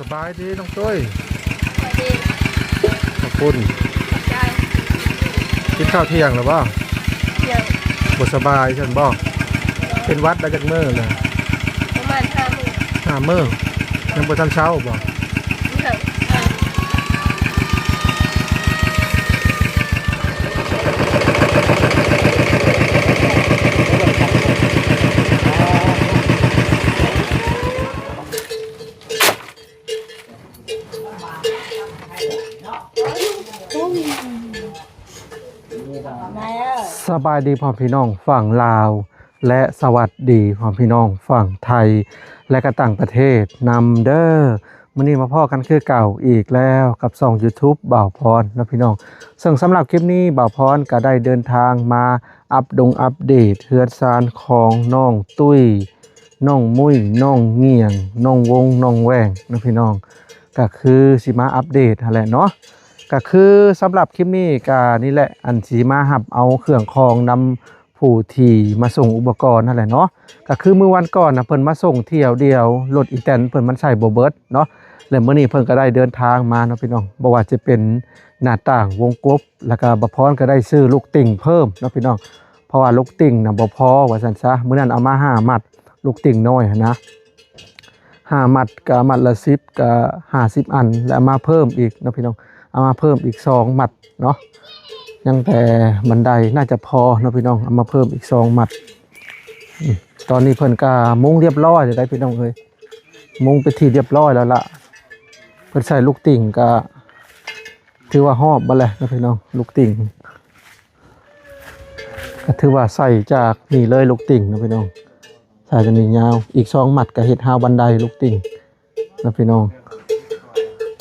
ສະບາຍດີນ້ອງຕຸ້ຍ. ຂອບຄຸນ. ກິນເຂົ້າທ່ຽງແລ້ວບໍ່? ຍັງ. ບໍ່ສະບາຍຊັ້ນບໍ່? ເປັນຫວັດໄດ້ຈັກມື້ແລ້ວ? ປະມານຫ້າມື້. ຫ້າມື້. ຍັງບໍ່ທັນເຊົາບໍ່? ຍັງ. ສະບາຍດີພໍ່ພີ່ນ້ອງຝັ່ງລາວ ແລະ ສະຫວັດດີພໍ່ພີ່ນ້ອງຝັ່ງໄທ ແລະ ກະຕ່າງປະເທດນຳເດີ. ມື້ນີ້ມາພໍ້ກັນຄືເກົ່າອີກແລ້ວກັບຊ່ອງຢູທູບບ່າວພອນເນາະພີ່ນ້ອງ. ເຊິ່ງສຳລັບຄລິບນີ້ ບ່າວພອນກະໄດ້ເດີນທາງມາອັບດົງອັບເດດເຮືອນຊານຂອງນ້ອງຕຸ້ຍ ນ້ອງມຸ້ຍ ນ້ອງງຽງ ນ້ອງວົງ ນ້ອງແຫວ່ງເນາະພີ່ນ້ອງ. ກະຄືຊິມາອັບເດດຫັ້ນແຫຼະເນາະ. ກະຄືສຳລັບຄລິບນີ້ກະນີ້ແຫຼະ ອັນຊິມາຮັບເອົາເຄື່ອງຂອງນຳຜູ້ທີ່ມາສົ່ງອຸປະກອນຫັ້ນແຫຼະເນາະ. ກະຄືມື້ວັນກ່ອນນະ ເພິ່ນມາສົ່ງຖ້ຽວດຽວ ລົດອີແຕນເພິ່ນມັນໃສ່ບໍ່ເບິດເນາະ. ແລະ ມື້ນີ້ເພິ່ນກະໄດ້ເດີນທາງມາເນາະພີ່ນ້ອງ. ບໍ່ວ່າຈະເປັນໜ້າຕ່າງ ວົງກົບ ແລ້ວກະບ່າວພອນກະໄດ້ຊື້ລູກຕິ່ງເພີ່ມເນາະພີ່ນ້ອງ. ເພາະວ່າລູກຕິ່ງນະບໍ່ພໍວ່າຊັ້ນຊະ. ມື້ນັ້ນເອົາມາຫ້າມັດ ລູກຕິ່ງນ້ອຍຫັ້ນນະ ຫ້າມັດ ກະມັດລະສິບ ກະຫ້າສິບອັນ ແລ້ວເອົາມາເພີ່ມອີກເນາະພີ່ນ້ອງ. ເອົາມາເພີ່ມອີກສອງມັດເນາະ. ຍັງແຕ່ບັນໄດໜ້າຈະພໍເນາະພີ່ນ້ອງ. ເອົາມາເພີ່ມອີກສອງມັດ. ອືມ ຕອນນີ້ເພິ່ນກະມຸງລຽບຮ້ອຍແລ້ວໄດ໋ພີ່ນ້ອງເອີຍ. ມຸງເປັນທີ່ລຽບຮ້ອຍແລ້ວລະ. ເພິ່ນໃສ່ລູກຕິ່ງກະ ຖືວ່າຮອບມາແລ້ວເນາະພີ່ນ້ອງ. ລູກຕິ່ງກະຖືວ່າໃສ່ຈາກນີ້ເລີຍ ລູກຕິ່ງເນາະພີ່ນ້ອງ. ໃສ່ຈາກນີ້ຍາວອີກສອງມັດກະເຮັດຮາວບັນໄດລູກຕິ່ງເນາະພີ່ນ້ອງ.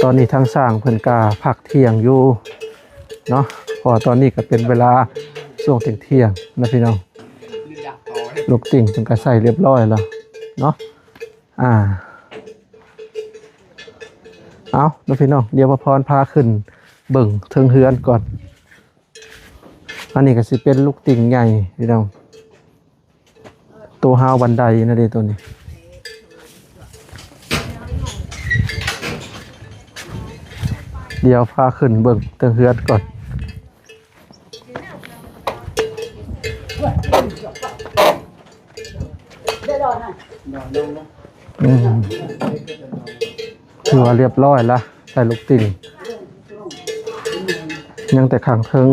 ຕອນນີ້ທາງຊ່າງເພິ່ນກະພັກທ່ຽງຢູ່ເນາະ. ເພາະວ່າຕອນນີ້ກະເປັນເວລາຊ່ວງທ່ຽງໆເນາະພີ່ນ້ອງ. ລູກຕິ່ງເພິ່ນກະໃສ່ລຽບຮ້ອຍແລ້ວເນາະ. ອ່າ ເອົາເນາະພີ່ນ້ອງ ດຽວບ່າວພອນພາຂຶ້ນເບິ່ງເທິງເຮືອນກ່ອນ. ອັນນີ້ກະຊິເປັນລູກຕິ່ງໃຫຍ່ພີ່ນ້ອງ. ໂຕຮາວບັນໄດນະເດ ໂຕນີ້. ດຽວພາຂຶ້ນເບິ່ງເທິງເຮືອນກ່ອນ. ອືມ ຖືວ່າລຽບຮ້ອຍລະ ໃສ່ລູກຕິ່ງ. ຍັງແຕ່ຂ້າງເທິງ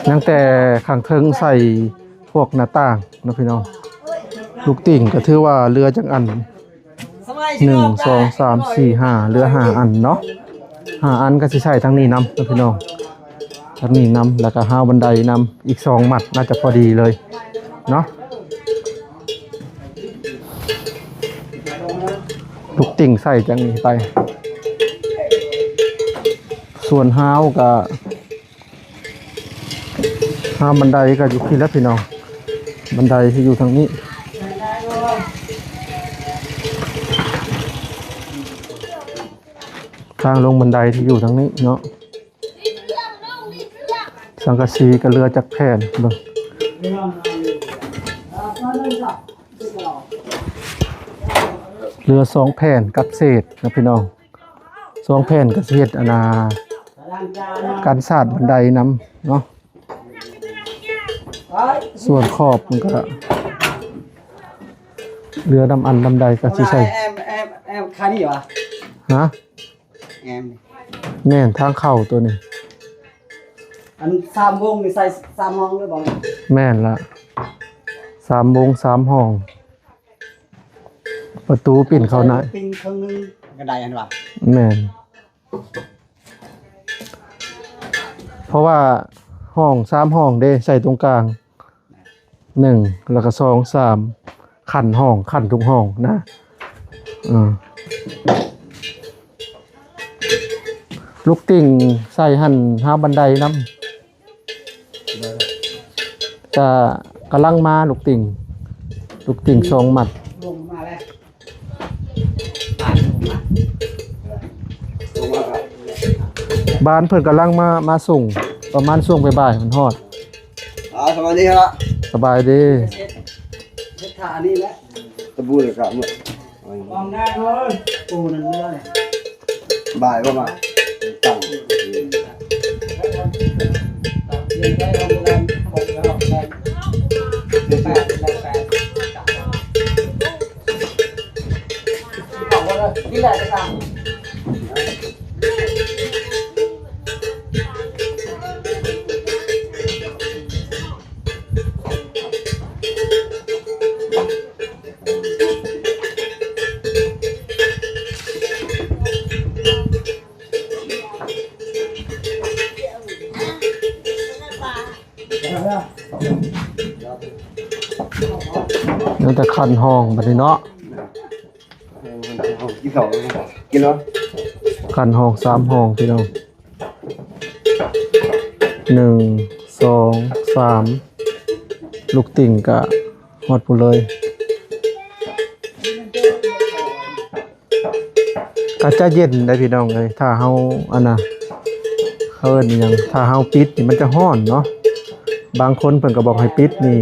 ຍັງແຕ່ຂ້າງເທິງໃສ່ພວກໜ້າຕ່າງເນາະພີ່ນ້ອງ. ລູກຕິ່ງກະຖືວ່າເຫຼືອຈັກອັນ? ໜຶ່ງ ສອງ ສາມ ສີ່ ຫ້າ ເຫຼືອຫ້າອັນເນາະ. ຫ້າອັນກະຊິໃສ່ທັງນີ້ນຳເນາະພີ່ນ້ອງ. ທັງນີ້ນຳ ແລ້ວກະຮາວບັນໄດນຳ ອີກສອງມັດໜ້າຈະພໍດີເລີຍເນາະ. ລູກຕິ່ງໃສ່ຈັ່ງນີ້ໄປ. ສ່ວນຮາວກະ ຮາວບັນໄດກະຢູ່ພີ້ແຫຼະພີ່ນ້ອງ. ບັນໄດຊິຢູ່ທາງນີ້. ທາງລົງບັນໄດທີ່ຢູ່ທາງນີ້ເນາະ. ສັງກະສີກະເຫຼືອຈັກແຜ່ນເບິ່ງ. ເຫຼືອສອງແຜ່ນກັບເສດນະພີ່ນ້ອງ. ສອງແຜ່ນກະຊິເຮັດອັນນ່າ ກັນສາດບັນໄດນຳເນາະ. ສ່ວນຂອບມັນກະເຫຼືອນຳອັນນຳໃດກະຊິໃສ່. ແອມ ແອມ ແອມ ຄານີ້ຫວາ? ຮະ? ແອມ ແມ່ນ ທາງເຂົ້າໂຕນີ້. ອັນສາມວົງນີ້ໃສ່ສາມຫ້ອງເລີຍບໍ່? ແມ່ນລະ ສາມວົງສາມຫ້ອງ. ປະຕູປິ່ນເຂົ້າໃນ ປິ່ນເຄິ່ງໜຶ່ງກະໄດ້ຫັ້ນຫວາ? ແມ່ນ. ເພາະວ່າຫ້ອງສາມຫ້ອງເດ້ ໃສ່ຕົງກາງ ໜຶ່ງ ແລ້ວກະສອງ ສາມ ຂັ້ນຫ້ອງ ຂັ້ນທຸກຫ້ອງນະ. ເອີ ລູກຕິ່ງໃສ່ຫັ້ນ ຫາບັນໄດນຳ. ກະກຳລັງມາລູກຕິ່ງ ລູກຕິ່ງສອງມັດ. ບ້ານເພິ່ນກຳລັງມາ ມາສົ່ງ ປະມານຊ່ວງບ່າຍໆ ມັນຮອດ. ອ່າ ສະບາຍດີ ສະບາຍດີ. ເຮັດທ່າອັນນີ້ແຫຼະ ຕະບູລະກະໝົດ ອອມໄດ້ເລີຍ ປູນັ້ນເລີຍ ບາຍບໍ່ມາຕັ້ງ ຍັງແຕ່ຂັ້ນຫ້ອງບັດນີ້ເນາະ ກິນເຂົ້າ ກິນເນາະ ຂັ້ນຫ້ອງສາມຫ້ອງພີ່ນ້ອງ ໜຶ່ງ ສອງ ສາມ ລູກຕິ່ງກະຮອດພຸ້ນເລີຍ ກະຈະເຢັນໄດ໋ພີ່ນ້ອງເອີຍ ຖ້າເຮົາ ອັນນ່າ ເຂົາເອີ້ນຫຍັງ ຖ້າເຮົາປິດນີ້ມັນຈະຮ້ອນເນາະ ບາງຄົນເພິ່ນກະບອກໃຫ້ປິດນີ້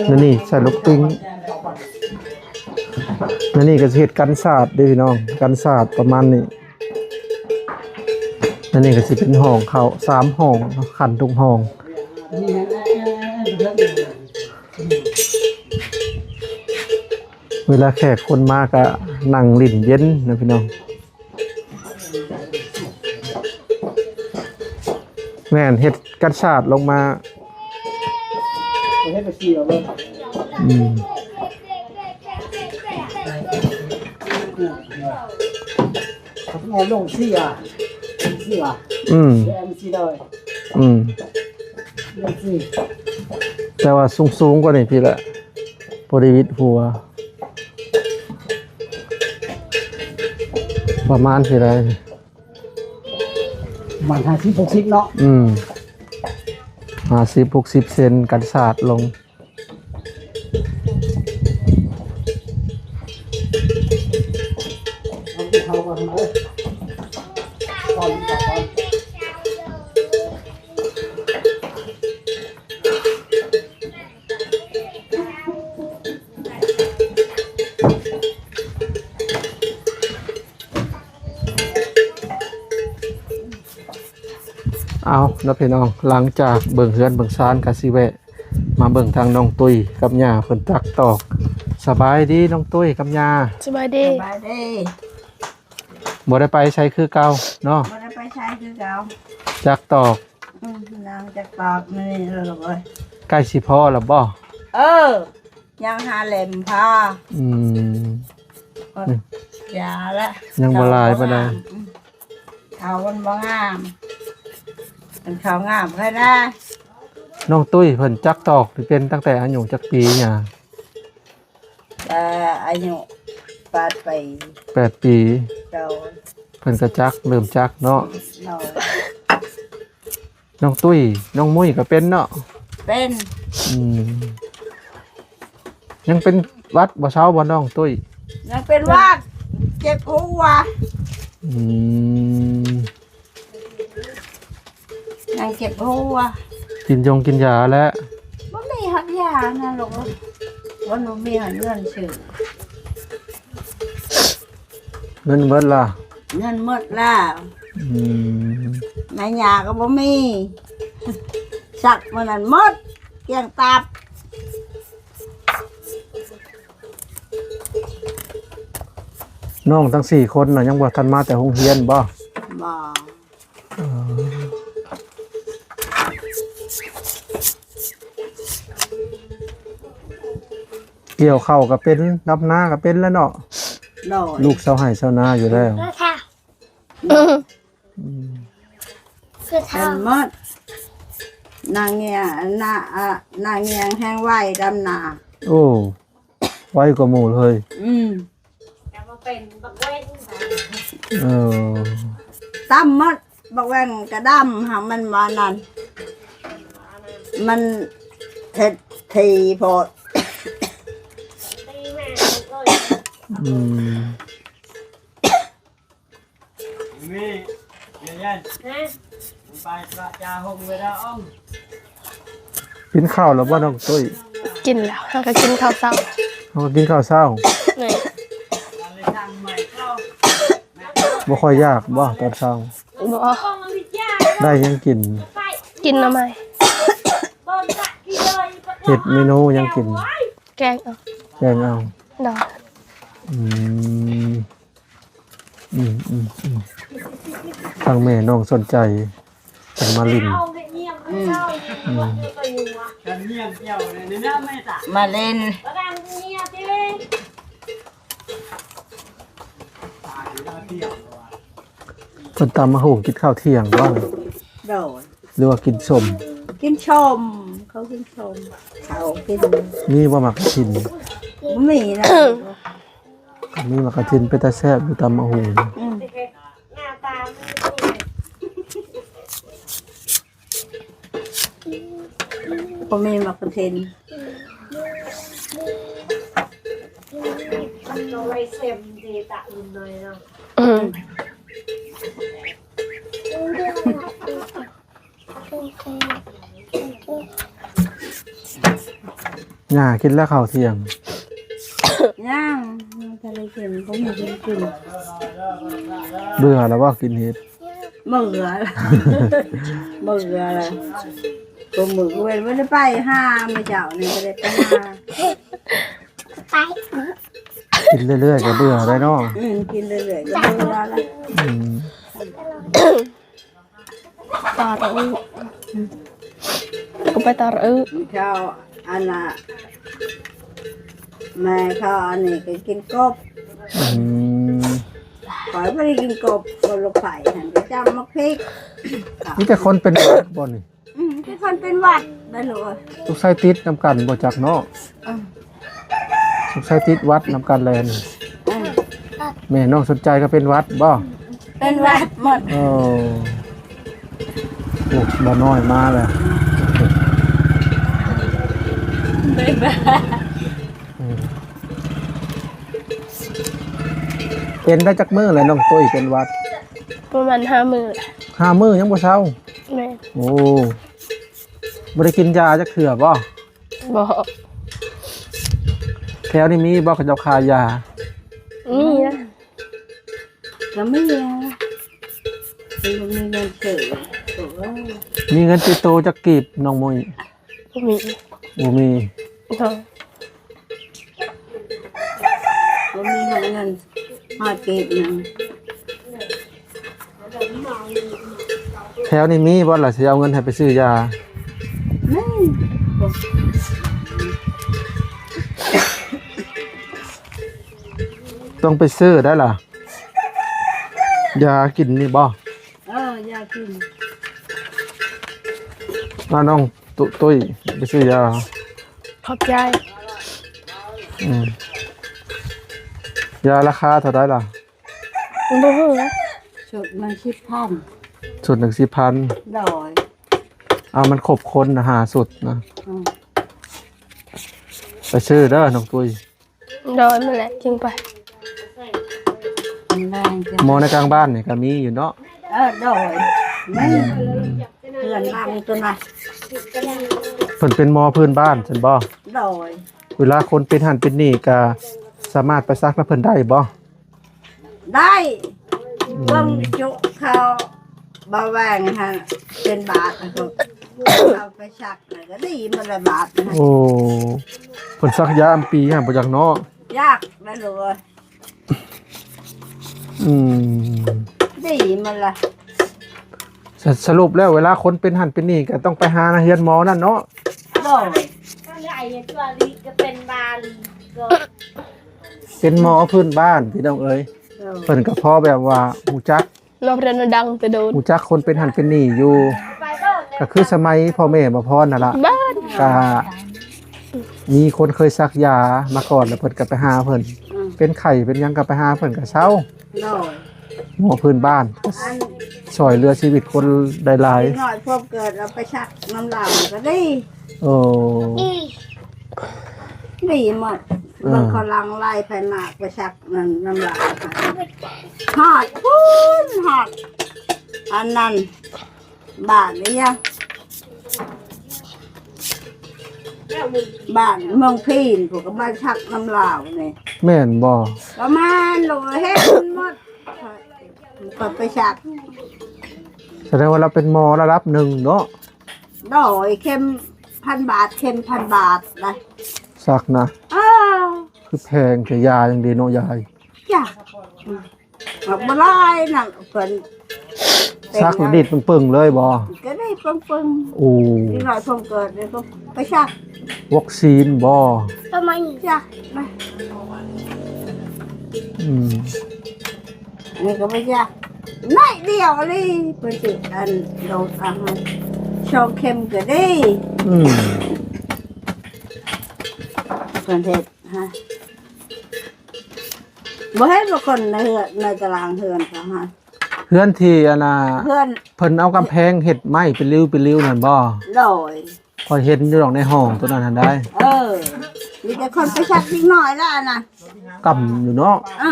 ແນວນີ້ໃສ່ລູກຕິ່ງ ແນວນີ້ກະຊິເຮັດກັນສາດເດ້ພີ່ນ້ອງ ກັນສາດປະມານນີ້ ອັນນີ້ກະຊິເປັນຫ້ອງເຂົ້າສາມຫ້ອງເນາະ ຂັ້ນທຸກຫ້ອງ ເວລາແຂກຄົນມາກະນັ່ງຫຼິ້ນເຢັນນະພີ່ນ້ອງ ແມ່ນເຮັດກັນສາດລົງມາ ເຮັດໄປສີ່ເອົາເລີຍ ອືມ ແມ່ນລົງສີ່ວ່າ ສີ່ວ່າ ອືມ ແມ່ນສີ່ເລີຍ ອືມ ລົງສີ່ ແຕ່ວ່າສູງໆກວ່ານີ້ພີ້ແຫຼະ ພໍດີວິດຫົວ ປະມານພີ້ແຫຼະ ປະມານຫ້າສິບ ຫົກສິບເນາະ ອືມ ຫ້າສິບ ຫົກສິບເຊັນ ກັນສາດລົງ. ເອົາເນາະພີ່ນ້ອງ ຫຼັງຈາກເບິ່ງເຮືອນເບິ່ງຊານ ກະຊິແວະມາເບິ່ງທາງນ້ອງຕຸ້ຍກັບຍ່າເພິ່ນຈັກຕອກ. ສະບາຍດີນ້ອງຕຸ້ຍກັບຍ່າ. ສະບາຍດີ. ສະບາຍດີ. ບໍ່ໄດ້ໄປໃສຄືເກົ່າເນາະ? ບໍ່ໄດ້ໄປໃສຄືເກົ່າ. ຈັກຕອກ. ອືມ ນາງຈັກຕອກນີ້ລູກເອີຍ. ໃກ້ຊິພໍແລ້ວບໍ່? ເອີ. ຍັງຫ້າເຫຼັ້ມພໍ. ອືມ ຢາລະ ຍັງບໍ່ຫຼາຍປານໃດ. ອືມ ເຂົາມັນບໍ່ງາມ ຄັນເຂົາງາມຄ່ອຍນະ. ນ້ອງຕຸ້ຍເພິ່ນຈັກຕອກນີ້ເປັນຕັ້ງແຕ່ອາຍຸຈັກປີຍ່າ? ແຕ່ອາຍຸແປດປີ. ແປດປີ. ໂດຍ. ເພິ່ນກໍຈັກ ເລີ່ມຈັກເນາະ. ໂດຍ. ນ້ອງຕຸ້ຍ ນ້ອງມຸ້ຍກໍເປັນເນາະ? ເປັນ. ອືມ ຍັງເປັນຫວັດບໍ່ເຊົາບໍ່ນ້ອງຕຸ້ຍ? ຍັງເປັນຫວັດ ເຈັບຫົວ. ອືມ ຍັງເຈັບຫົວ. ກິນຢົງກິນຢາແລ້ວ? ບໍ່ມີຮອດຢານະລູກ ບໍ່ມີຮອດເງິນຊື້. ເງິນເບິດລະ? ເງິນໝົດແລ້ວ. ອືມ ແມ່ຢາກໍບໍ່ມີ ສັກມື້ນັ້ນໝົດ ກ້ຽງຕັບ. ນ້ອງທັງສີ່ຄົນນະ ຍັງບໍ່ທັນມາແຕ່ໂຮງຮຽນບໍ່? ບໍ່. ອໍ ກ່ຽວເຂົ້າກໍເປັນ ດຳນາກໍເປັນແລ້ວເນາະ. ໂດຍ. ລູກຊາວໄຮ່ຊາວນາຢູ່ແລ້ວ. ອືມ ເປັນໝົດ. ນາງເງຍ ນາ ອາ ນາງເງຍງແຮງໄວ ດຳນາ. ໂອ້ ໄວກວ່າໝູ່ເລີຍ. ອືມ ແຕ່ວ່າເປັນບັກແວ່ນ. ເອີ ຕຳໝົດ ບັກແວ່ນກະດຳ ຫາກມັນວ່ານັ້ນ ມັນເຮັດຖີ່ໂພດ. ອືມ ມີ ເຢັນໆ ຮະ ໄປກະຈາຫົງເວລາອອງ. ກິນເຂົ້າແລ້ວບໍ່ນ້ອງຕຸ້ຍ? ກິນແລ້ວ ເຮົາກໍກິນເຂົ້າເຊົ້າ. ເຮົາກໍກິນເຂົ້າເຊົ້າ. ແມ່ນ. ບໍ່ຄ່ອຍຢາກບໍ່ຕອນເຊົ້າ? ບໍ່. ໄດ້ຫຍັງກິນ? ກິນໜໍ່ໄມ້. ເຮັດເມນູຫຍັງກິນ? ແກງເອົາ. ແກງເອົາ. ໂດຍ. ອືມ. ອືມ ອືມ ອືມ ທາງແມ່ນ້ອງສົນໃຈ ເພິ່ນມາຫຼິ້ນ. ອືມ ອືມ ມາຫຼິ້ນ. ເພິ່ນຕຳໝາກຫຸ່ງກິນເຂົ້າທ່ຽງບໍ່? ໂດຍ. ຫຼືວ່າກິນສົ້ມ? ກິນສົ້ມ ເຂົາກິນສົ້ມ ເຂົາກິນ. ມີບໍ່ໝາກກະທິນ? ບໍ່ມີນະ. ມີໝາກກະທິນເປັນຕາແຊບຢູ່ ຕຳໝາກຫຸ່ງ. ອືມ ບໍ່ມີໝາກກະທິນ. ເອົາໄວ້ເຊັມດີຕະອື່ນໜ້ອຍເນາະ. ອືມ. ຍ່າກິນແລ້ວເຂົ້າທ່ຽງ? ຍັງ ຍັງບໍ່ທັນໄດ້ກິນ ບໍ່ມີເງິນກິນ. ເບື່ອແລ້ວບໍ່ກິນເຫັດ? ເບື່ອ ເບື່ອແລ້ວ. ມື້ມື້ເວັນບໍ່ໄດ້ໄປຫາ ມື້ເຊົ້ານີ້ບໍ່ໄດ້ໄປຫາ. ໄປ ກິນເລື້ອຍໆກໍເບື່ອໄດ້ເນາະ. ອືມ ກິນເລື້ອຍໆກໍເບື່ອແລ້ວ. ອືມ. ຕາລະອຶ ກໍໄປຕາລະອຶ. ເຂົາອັນນ່າ ແມ່ເຂົາອັນນີ້ກໍກິນກົບ. ອືມ. ຂ້ອຍບໍ່ໄດ້ກິນກົບ ກໍລູກໄຜ່ຫັ້ນໄປຈຳໝາກພິກ. ມີແຕ່ຄົນເປັນຫວັດບໍ່ນີ້? ອືມ ຄືຄົນເປັນຫວັດໄດ໋ລູກເອີຍ. ສົງໄສຕິດນຳກັນບໍ່ຈັກເນາະ. ອືມ. ສົງໄສຕິດຫວັດນຳກັນແຫຼະນີ້. ອືມ. ແມ່ນ້ອງສົນໃຈກໍເປັນຫວັດບໍ່? ເປັນຫວັດໝົດ. ໂອ້ ໂອ້ ບ່າວນ້ອຍມາແລ້ວ. ອືມ. ເປັນໄດ້ຈັກມື້ແລ້ວນ້ອງຕຸ້ຍເປັນຫວັດ? ປະມານຫ້າມື້ແລ້ວ. ຫ້າມື້ຍັງບໍ່ເຊົາ? ແມ່ນ. ໂອ້ ບໍ່ໄດ້ກິນຢາຈັກເທື່ອບໍ່? ບໍ່. ແຖວນີ້ມີບໍ່ເຂົາເຈົ້າຂາຍຢາ? ມີນະ. ກໍມີນະ ບໍ່ມີເງິນຊື້. ໂອ້ຍ ມີເງິນຕິດໂຕຈັກກີບນ້ອງມຸ້ຍ? ບໍ່ມີ. ບໍ່ມີ. ໂດຍ. ບໍ່ມີເງິນຮອດກີບໜຶ່ງ. ແຖວນີ້ມີບໍ່ລະ ຊິເອົາເງິນໃຫ້ໄປຊື້ຢາ? ມີ. ຕ້ອງໄປຊື້ໄດ້ລະ ຢາກິນນີ້ບໍ່? ເອີ ຢາກິນ. ມານ້ອງ ຕຸ້ ຕຸ້ຍ ໄປຊື້ຢາ. ຂອບໃຈ. ອືມ. ຢາລາຄາເທົ່າໃດລະ? ບໍ່ຮູ້ນະ. ຊຸດໜຶ່ງສິບພັນ. ຊຸດໜຶ່ງສິບພັນ. ໂດຍ. ເອົາມັນຄົບຄົນນະ ຫ້າຊຸດນະ. ອືມ. ໄປຊື້ເດີນ້ອງຕຸ້ຍ. ໂດຍ ແມ່ນແຫຼະ ຈຶ່ງໄປ. ໝໍໃນກາງບ້ານນີ້ກໍມີຢູ່ເນາະ. ເອີ ໂດຍ ແມ່ນ. ເພື່ອນບາງຕົວນະ ເພິ່ນເປັນໝໍພື້ນບ້ານຊັ້ນບໍ່? ໂດຍ. ເວລາຄົນເປັນຫັ້ນເປັນນີ້ກໍສາມາດໄປສັກນຳເພິ່ນໄດ້ບໍ່? ໄດ້. ອືມ. ເບິ່ງຈຸເຂົາ ບ່າວແຫວ່ງຫັ້ນເປັນບາດ ເຂົາໄປສັກ ກໍດີໝົດລະບາດນະ. ໂອ້ ເພິ່ນສັກຢາອຳປີຫັ້ນບໍ່ຈັກເນາະ. ຢາກໄດ້ລູກເອີຍ. ອືມ. ດີໝົດລະ. ສະ ສະຫຼຸບແລ້ວ ເວລາຄົນເປັນຫັ້ນເປັນນີ້ ກໍຕ້ອງໄປຫາເຮືອນໝໍນັ້ນເນາະ. ໂດຍ. ເປັນໝໍພື້ນບ້ານພີ່ນ້ອງເອີຍ. ໂດຍ. ເພິ່ນກໍພໍແບບວ່າຮູ້ຈັກ ເນາະ ເພິ່ນດັງແຕ່ໂດນ ຮູ້ຈັກຄົນເປັນຫັ້ນເປັນນີ້ຢູ່. ກໍຄືສະໄໝພໍ່ແມ່ບ່າວພອນຫັ້ນລະ ກະມີຄົນເຄີຍສັກຢາມາກ່ອນ ແລ້ວເພິ່ນກໍໄປຫາເພິ່ນ. ອືມ. ເປັນໄຂ້ເປັນຫຍັງກໍໄປຫາເພິ່ນກໍເຊົາ. ໂດຍ. ໝໍພື້ນບ້ານ ອັນ ຊ່ອຍເຫຼືອຊີວິດຄົນໄດ້ຫຼາຍ. ເດັກນ້ອຍພວກເກີດເອົາໄປສັກນຳລາວກໍດີ. ໂອ້ ດີໝົດ. ເອີ. ເບິ່ງເຂົາຫຼັ່ງໄຫຼໄປມາກໄປສັກ ນັ້ນ ນ້ຳລາວ ຮອດພຸ້ນ ຮອດອັນນັ້ນ ບ້ານອີຫຍັງ ບ້ານເມືອງພີນ ພວກກໍມາສັກນຳລາວນີ້. ແມ່ນບໍ່? ປະມານ ໂລເຮັດໝົດ ກໍໄປສັກ. ສະແດງວ່າລາວເປັນໝໍລະດັບໜຶ່ງເນາະ. ໂດຍ ເຂັມພັນບາດ ເຂັມພັນບາດນະ ສັກນະ. ເອີ ຄືແພງແທ້ ຢາຫຍັງເດເນາະຍາຍ? ຈ້າ ອືມ ບໍ່ຫຼາຍນະ ເພິ່ນສັກແລ້ວດີດປຶ້ງໆເລີຍບໍ່? ກໍໄດ້ປຶ້ງໆ. ໂອ້ ເດັກນ້ອຍເພິ່ນເກີດ ໄປສັກ ວັກຊີນບໍ່? ປະມານນີ້ ຈັກນະ. ອືມ ນີ້ກໍບໍ່ຢາກ ໜ້ອຍດຽວອີ່ຫຼີ ເພິ່ນຊິອັນ ໂດດອັນ ສອງເຂັມກໍດີ. ອືມ ເພິ່ນເຮັດ ຮະ ບໍ່ເຫັນບໍ່ຄົນໃນເຮືອນ ໃນຕາລາງເຮືອນເຂົາຫັ້ນ? ເຮືອນທີ່ອັນນ່າ ເຮືອນ ເພິ່ນເອົາກຳແພງເຮັດໄມ້ເປັນລິ້ວເປັນລິ້ວນັ້ນບໍ່? ໂດຍ ຂ້ອຍເຫັນຢູ່ດອກໃນຫ້ອງໂຕນັ້ນຫັ້ນໃດ໋. ເອີ ມີແຕ່ຄົນໄປສັກເດັກນ້ອຍລະອັນນັ້ນ ກຳຢູ່ເນາະ. ເອີ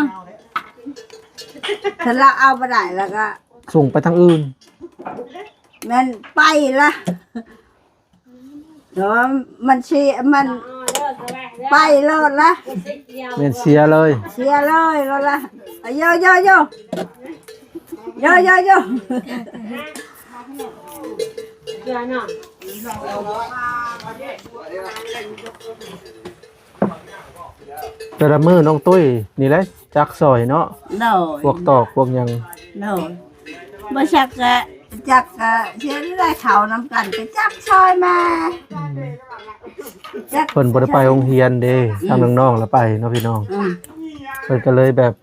ຄັນລາວເອົາບໍ່ໄດ້ລະກະສົ່ງໄປທາງອື່ນ. ແມ່ນໄປລະ ເນາະ ມັນຊິ ມັນໄປໂລດລະ ແມ່ນເສຍເລີຍ ເສຍເລີຍໂລດລະ. ໂຢ ໂຢ ໂຢ ໂຢ ໂຢ ໂຢ. ແຕ່ລະມື້ນ້ອງຕຸ້ຍນີ້ແຫຼະຈັກຊ່ອຍເນາະ. ໂດຍ ພວກຕອກພວກຫຍັງ. ໂດຍ ບໍ່ຈັກກະ ຈັກກະຊິໄດ້ເຂົ້ານຳກັນ ກະຈັກຊ່ອຍແມ່. ອືມ ຈັກ ເພິ່ນບໍ່ໄດ້ໄປໂຮງຮຽນເດ້ ອືມ ທາງນ້ອງໆລະໄປເນາະພີ່ນ້ອງ. ອືມ ເພິ່ນກໍເລີຍແບບ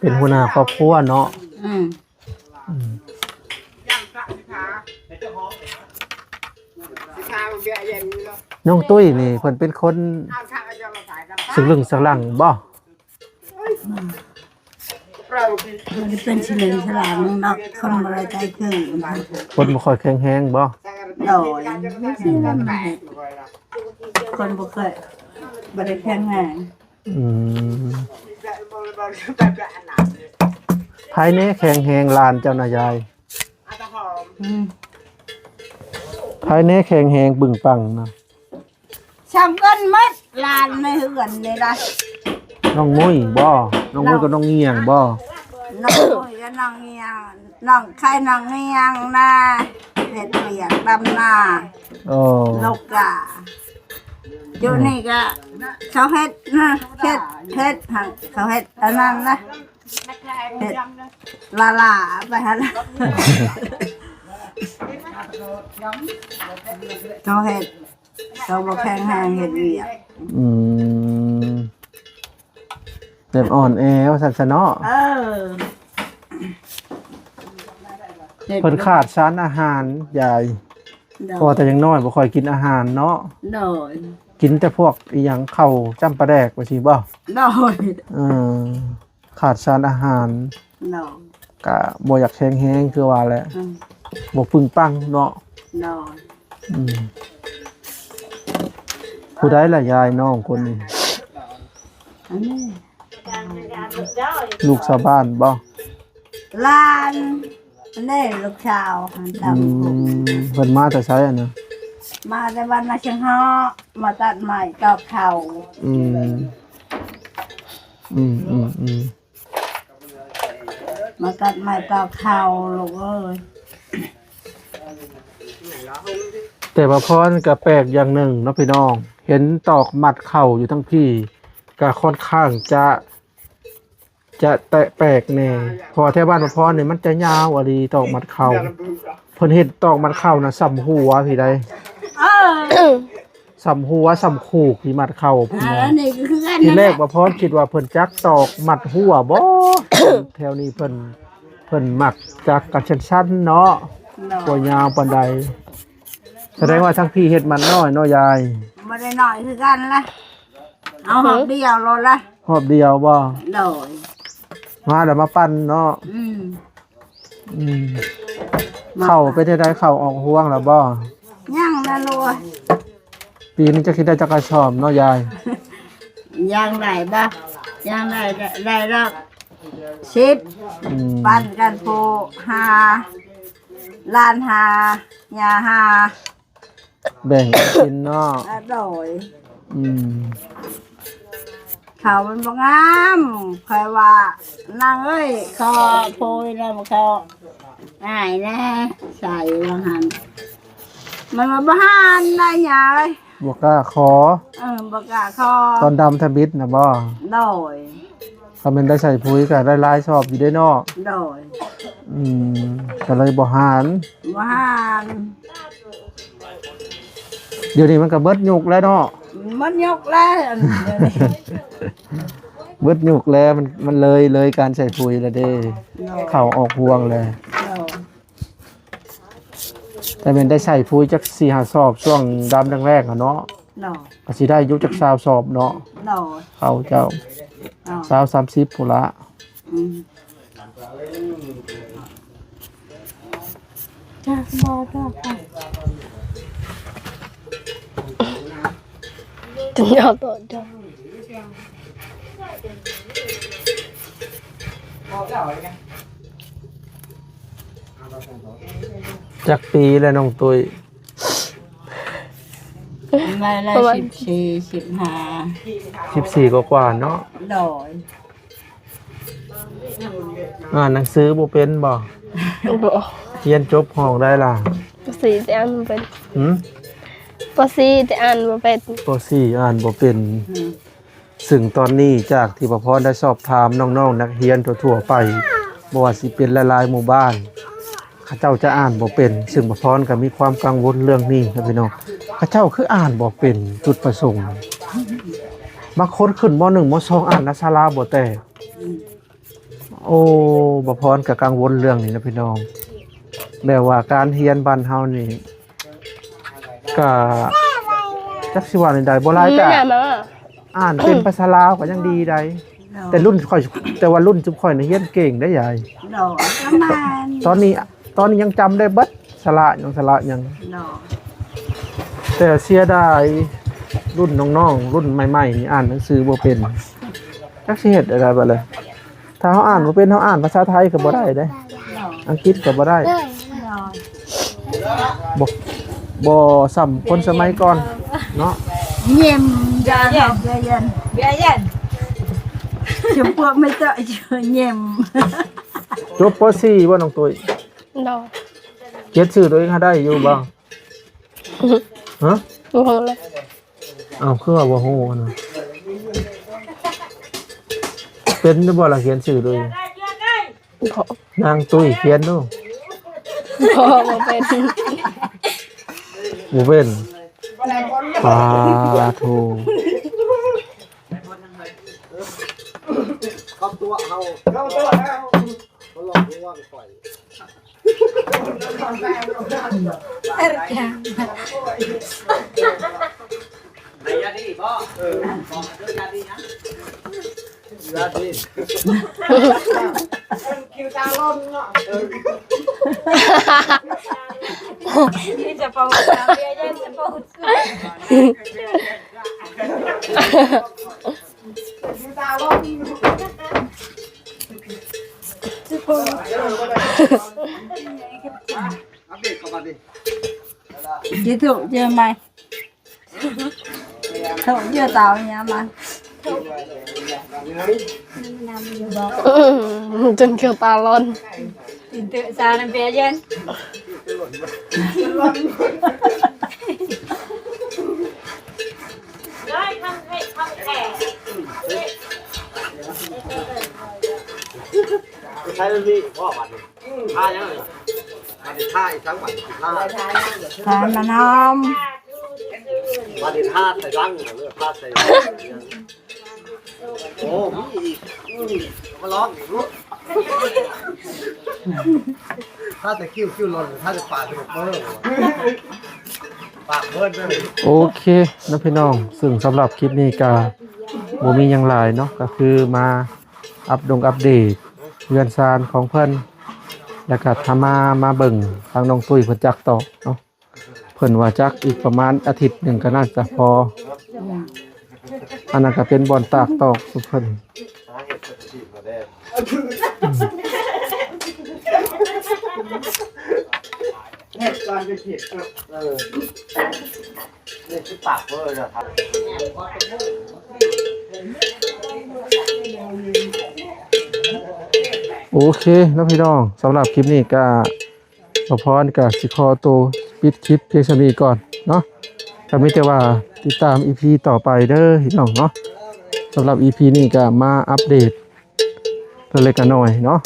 ເປັນຫົວໜ້າຄອບຄົວເນາະ. ອືມ ອືມ ນ້ອງຕຸ້ຍນີ້ເພິ່ນເປັນຄົນສະລຶ້ງສະຫຼັ່ງບໍ່? ອືມ ບໍ່ໄດ້ເປັນສະລຶ້ງສະຫຼັ່ງດອກ ຄົນບໍ່ໄດ້ໃຈເຄິ່ງ ຄົນບໍ່ຄ່ອຍແຂງແຮງບໍ່? ໂດຍ ຄົນບໍ່ຄ່ອຍ ບໍ່ໄດ້ແຂງແຮງ. ອືມ ໃຜແນ່ແຂງແຮງຫຼານເຈົ້ານະຍາຍ? ອືມ ໃຜແນ່ແຂງແຮງປຶງປັງນະ? ຊ່ຳກັນໝົດຫຼານໃນເຮືອນນີ້ລະ. ນ້ອງມຸ້ຍບໍ່? ນ້ອງມຸ້ຍກັບນ້ອງງຽງບໍ່? ນ້ອງມຸ້ຍກັບນ້ອງງຽງ ນ້ອງໄຂ່ ນ້ອງງຽງນະ ເຮັດວຽກດຳນາ. ໂອ້ ລູກກະ ຢູ່ນີ້ກະເຂົາເຮັດນະ ເຮັດ ເຮັດຫັ້ນ ເຂົາເຮັດອັນນັ້ນນະ ເຮັດລ້າໆໄປຫັ້ນ ເຂົາເຮັດ ເຂົາບໍ່ແຂງແຮງເຮັດວຽກ. ອືມ ແບບອ່ອນແອວ່າຊັ້ນຊະເນາະ. ເອີ ເພິ່ນຂາດສານອາຫານຍາຍ. ໂດຍ ເພາະວ່າແຕ່ຍັງນ້ອຍບໍ່ຄ່ອຍກິນອາຫານເນາະ. ໂດຍ ກິນແຕ່ພວກອີ່ຫຍັງ ເຂົ້າຈ້ຳປາແດກວ່າຊີ້ບໍ່? ໂດຍ ເອີ ຂາດສານອາຫານ. ໂດຍ ກະບໍ່ຢາກແຂງແຮງຄືວ່າແຫຼະ. ອືມ ບໍ່ປຶງປັງເນາະ. ໂດຍ ອືມ ຜູ້ໃດລະຍາຍນ້ອງຄົນນີ້? ອັນນີ້ ລູກຊາວບ້ານບໍ່? ຫຼານ ອັນນີ້ລູກສາວຫັ້ນ. ອືມ ເພິ່ນມາແຕ່ໃສຫັ້ນນະ? ມາແຕ່ບ້ານນາຊຽງເຫາະ ມາຕັດໄມ້ຕອກເຂົ້າ. ອືມ ອືມ ອືມ ອືມ ມາຕັດໄມ້ຕອກເຂົ້າລູກເອີຍ. ແຕ່ວ່າພອນກໍແປກຢ່າງໜຶ່ງເນາະພີ່ນ້ອງ ເຫັນຕອກມັດເຂົ້າຢູ່ທັງພີ້ ກໍຄ່ອນຂ້າງຈະ ຈະແຕະແປກແດ່ ເພາະວ່າແຖວບ້ານປະພອນນີ້ມັນຈະຍາວອີ່ຫຼີ ຕອກມັດເຂົ້າ. ເພິ່ນເຮັດຕອກມັດເຂົ້ານະສ່ຳຫົວພີ້ໃດ໋. ເອີ ສ່ຳຫົວສ່ຳໂຄກທີ່ມັດເຂົ້າພຸ້ນນະ. ອັນນີ້ກໍຄືກັນ ທີແລກປະພອນຄິດວ່າເພິ່ນຈັກຕອກມັດຫົວບໍ່ ແຖວນີ້ເພິ່ນ ເພິ່ນມັກຈັກກັນສັ້ນໆເນາະ. ບໍ່ຍາວປານໃດ. ສະແດງວ່າທາງພີ້ເຮັດມັດນ້ອຍເນາະຍາຍ? ບໍ່ໄດ້ນ້ອຍຄືກັນລະ ເອົາຮອບດຽວໂລດລະ. ຮອບດຽວບໍ່? ໂດຍ ມາແລ້ວມາປັ່ນເນາະ. ອືມ ອືມ ເຂົ້າເປັນຈັ່ງໃດ ເຂົ້າອອກຮວງແລ້ວບໍ່? ຍັງນະລູກ. ປີນີ້ຈັກຊິໄດ້ຈັກກະສອບເນາະຍາຍ? ຢ່າງໃດບໍ່? ຢ່າງໃດ ໄດ້ ໄດ້ດອກ ສິບ. ອືມ ປັນກັນຜູ້ຫ້າ ຫຼານຫ້າ ຍ່າຫ້າ. ອື ແບ່ງກັນກິນເນາະ. ອາ ໂດຍ. ອືມ ເຂົ້າມັນບໍ່ງາມ ຂ້ອຍວ່າ ນາງເອີຍ ຂໍໂພຍນຳເຂົາ ອ້າຍແດ່ ໃສ່ວ່າຫັ້ນ ມັນວ່າບໍ່ຫັນນະ ຍາເອີຍ ບໍ່ກ້າຂໍ. ເອີ ບໍ່ກ້າຂໍ. ຕອນດຳທຳອິດນະບໍ່? ໂດຍ. ຖ້າແມ່ນໄດ້ໃສ່ປຸ໋ຍກໍໄດ້ຫຼາຍຊອບຢູ່ເດ້ເນາະ. ໂດຍ. ອືມ ກໍເລີຍບໍ່ຫານ ບໍ່ຫານ. ດຽວນີ້ມັນກໍເບິດຍຸກແລ້ວເນາະ. ມັນຍຸກແລ້ວ ອັນດຽວນີ້ ເບິດຍຸກແລ້ວ ມັນ ມັນເລີຍ ເລີຍການໃສ່ປຸ໋ຍແລ້ວເດ້. ໂດຍ. ເຂົ້າອອກຮວງແລ້ວ. ໂດຍ. ແຕ່ແມ່ນໄດ້ໃສ່ປຸ໋ຍຈັກສີ່ຫ້າຊອບ ຊ່ວງດຳແລກໆ ຫັ້ນເນາະ. ໂດຍ. ກໍຊິໄດ້ຢູ່ຈັກຊາວຊອບເນາະ. ໂດຍ. ເຂົ້າເຈົ້າ ໂດຍ ຊາວສາມສິບພຸ້ນລະ. ອືມ ຈັກບໍ່ ບໍ່ ບໍ່ ຈັກປີແລ້ວນ້ອງຕຸ້ຍ? ໄດ້ ໄດ້ ປະມານ ສິບສີ່ ສິບຫ້າ ສິບສີ່ກວ່າໆ ເນາະ. ໂດຍ. ອ່ານໜັງສືບໍ່ເປັນບໍ່? ບໍ່. ຮຽນຈົບຫ້ອງໃດລະ? ປໍສີ່ ແຕ່ອ່ານບໍ່ເປັນ. ຫື? ປໍສີ່ ແຕ່ອ່ານບໍ່ເປັນ. ປໍສີ່ ອ່ານບໍ່ເປັນ. ອືມ. ຊຶ່ງຕອນນີ້ຈາກທີ່ປະພອນໄດ້ສອບຖາມນ້ອງໆ ນັກຮຽນທົ່ວໆ ໄປ ບໍ່ວ່າຊິເປັນຫຼາຍໆ ໝູ່ບ້ານ ເຂົາເຈົ້າຈະອ່ານບໍ່ເປັນ, ຊຶ່ງປະພອນກໍມີຄວາມກັງວົນເລື່ອງນີ້ນະພີ່ນ້ອງ. ເຂົາເຈົ້າຄືອ່ານບໍ່ເປັນຈຸດປະສົງ? ບາງຄົນຂຶ້ນ ມໍໜຶ່ງ ມໍສອງ ອ່ານໜັງສືລາວບໍ່ແຕກ. ໂອ້ ປະພອນກໍກັງວົນເລື່ອງນີ້ນະພີ່ນ້ອງ. ແບບວ່າການຮຽນບ້ານເຮົານີ້ ກະຈັກຊິວ່າແນວໃດ ບໍ່ຫຼາຍກະ ອືມ ອ່ານເປັນພາສາລາວກໍຍັງດີໃດ. ໂດຍ. ແຕ່ລຸ້ນຂ້ອຍ ແຕ່ວ່າລຸ້ນຊຸມຂ້ອຍນະຮຽນເກັ່ງໄດ໋ຍາຍ. ໂດຍ ປະມານ ຕອນນີ້ ຕອນນີ້ຍັງຈຳໄດ້ເບິດ ສະຫຼະຫຍັງ ສະຫຼະຫຍັງ. ໂດຍ. ແຕ່ເສຍດາຍລຸ້ນນ້ອງໆ ລຸ້ນໃໝ່ໆ ນີ້ອ່ານໜັງສືບໍ່ເປັນ ຈັກຊິເຮັດແນວໃດບັດນີ້. ຖ້າເຮົາອ່ານບໍ່ເປັນ ເຮົາອ່ານພາສາໄທກໍບໍ່ໄດ້ເດ້ ອັງກິດກໍບໍ່ໄດ້. ບໍ່ ບໍ່ສ່ຳຄົນສະໄໝກ່ອນເນາະ. ເຫຍົມ ເບຍເຢັນ ເບຍເຢັນ ຈະພວກໄມ່ເຈາະເຫຍົມ. ຈົບ ປໍສີ່ ບໍ່ນ້ອງຕຸ້ຍ? ໂດຍ. ຂຽນຊື່ຕົວເອງຫາໄດ້ຢູ່ບໍ່? ຮະ? ບໍ່ຮູ້ເລີຍ. ເອົ້າ ຄືວ່າບໍ່ຮູ້ນະ? ເປັນຢູ່ບໍ່ລະ ຂຽນຊື່ໂດຍ? ບໍ່. ນາງຕຸ້ຍຂຽນດູ. ບໍ່ ບໍ່ເປັນ. ບໍ່ເປັນ. ປາໂທ. ເຂົ້າຕົວະເຮົາ ເຂົ້າຕົວະເຮົາ ມາຫຼອກລວງຂ້ອຍ. ໄດ້ຍາດີບໍ່? ເອີ ບອກເດີ ຢາດີຫຍັງ? ຢາດີ ຄິວຕາລົນເນາະ. ເອີ ຈະເປົ່າເບຍເຢັນ ຈະເປົ່າ. ເຈທຸ ເຈີໃໝ່ ໂທ ເຈີເຕົາຫຍັງມາ ຈົນເກີດຕາລອນ. ໃຊ້ເລື່ອງນີ້ບໍ່ບາດນີ້ ທ່າຫຍັງ ບາດນີ້ທ່າອີກສັງ ບາດນີ້ທ່າ ທ່າມະນາມ ບາດນີ້ທ່າໃສ່ດັງ ເລືອກທ່າໃສ່ ໂອ້ ມີອີກ ມາລອງອີກລູກ ຖ້າແຕ່ຄິ້ວ ຄິ້ວຫຼອນ ຖ້າແຕ່ປາກ ປາກເບີດເລີຍ. ໂອເຄເນາະພີ່ນ້ອງ ຊຶ່ງສຳລັບຄລິບນີ້ກະບໍ່ມີຫຍັງຫຼາຍເນາະ ກະຄືມາອັບດົງອັບເດດເຮືອນຊານຂອງເພິ່ນ ແລ້ວກະຖ້າມາ ມາເບິ່ງທາງນ້ອງຕຸ້ຍເພິ່ນຈັກຕອກເນາະ. ເພິ່ນວ່າຈັກອີກປະມານອາທິດໜຶ່ງກໍໜ້າຈະພໍ. ອັນນັ້ນກໍເປັນບ່ອນຕາກຕອກຂອງເພິ່ນ. ສາເຫດເພິ່ນຊິມາແດ່. ເຮັດກ່ອນໄປເຮັດ ເອີ ເອີ ເລີຍຊິປາກເວີລະຄັບ. ໂອເຄເນາະພີ່ນ້ອງ, ສຳລັບຄລິບນີ້ກະ ບ່າວພອນກະຊິຂໍໂຕປິດຄລິບພຽງສ່ຳນີ້ກ່ອນເນາະ, ກະມີແຕ່ວ່າຕິດຕາມອີພີຕໍ່ໄປເດີພີ່ນ້ອງເນາະ. ສຳລັບອີພີນີ້ກະມາອັບເດດເລັກໆນ້ອຍໆເນາະ.